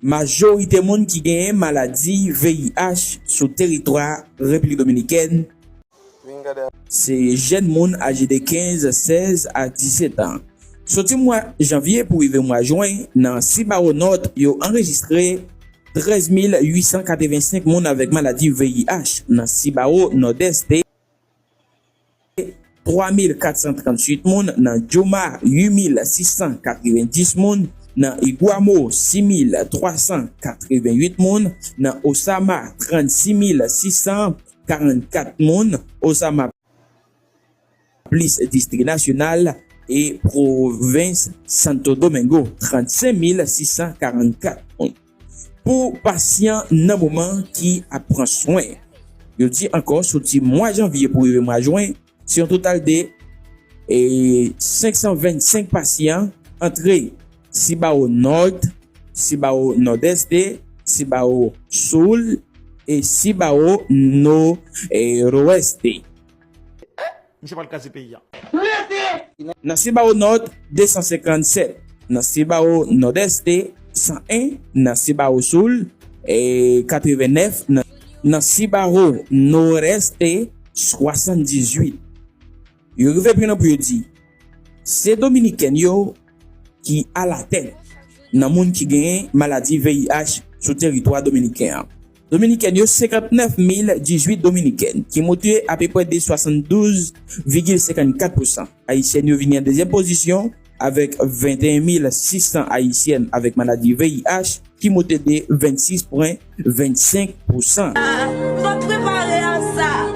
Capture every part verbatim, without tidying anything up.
Majorite moun ki genyen maladi V I H sou teritwa Repiblik Dominikèn se jèn moun aje de kenz, sèz a disèt an. Soti mwa janvye pou rive mwa jen, nan Cibao Nord, yo anrejistre trèz mil uit san katrevensenk moun avèk maladi V I H. Nan Cibao Nòdès, twa mil kat san tranntuit moun, nan Yuma, uit mil sis san katrevendis moun, nan Iguamo, sis mil twa san katrevenuit moun, nan Osama, trannsis mil sis san karannkat moun, Osama plis distri nasyonal, e pwovens Santo Domingo, trannsenk mil sis san karannkat moun. Pou pasyan nan moman ki ap pran swen, yo di ankò, soti mwa janvye pou rive mwa jen, se yon total de, e, senk san vennsenk pasyan antre Cibao Nord, Cibao Nordeste, Cibao Sul e Cibao Noroeste. Misye pral kraze peyi a. Nan Cibao Nord, de san senkannsèt. Nan Cibao Nordeste, san en. Nan Cibao Sul, e, katrevennèf. Nan, nan Cibao Noroeste, swasanndizuit. Yo rive pi lwen pou yo di, se Dominiken yo ki alatèt nan moun ki genyen maladi V I H sou teritwa dominiken an. Dominiken yo, senkantnèf mil dizuit Dominiken, ki monte apeprè de swasanndouz vigil senkannkat pousan. Ayisyen yo vini an dezyèm pozisyon avèk venteyen mil sis san Ayisyen avèk maladi V I H, ki monte de vennsis pwen vennsenk pousan. M pa t prepare a sa.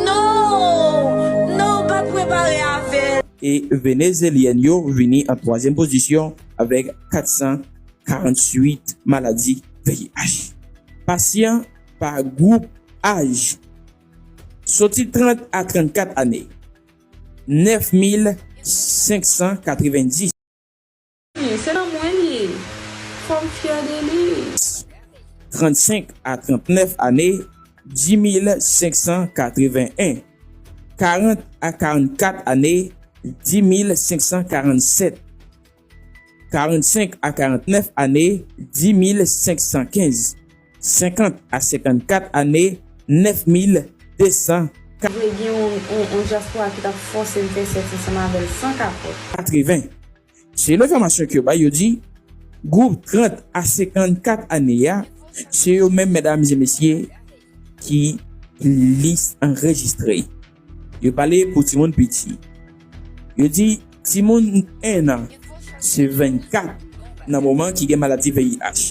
Non! Non, m pa t prepare avè l. E Venezelyèn yo vini an twazyèm pozisyon avèk kat san karanntuit maladi V I H. Pasyan pa gwoup aj, soti trant a trannkat ane, nèf mil senk san katrevendis. Se nan mwen li ye. Fò m fyè de li. Trannsenk a trantnèf ane, dis mil senk san katreven en. Karant a karannkat ane, dis mil senk san karannsèt. Karannsenk a karantnèf ane, dis mil senk san kenz. Senkant a senkannkat ane, nèf mil de san. Vle gen yon, yon, yon dyaspora ki t ap fòse m fè sèks ansanm avè l san kapòt. Katreven. Selon enfòmasyon ke yo bay, yo di, gwoup trant a senkannkat ane a, se yo menm, medam e mesye, ki plis anrejistre. Yo pale pou timoun piti. Yo di, timoun en an, se vennkat nan moman ki gen maladi V I H.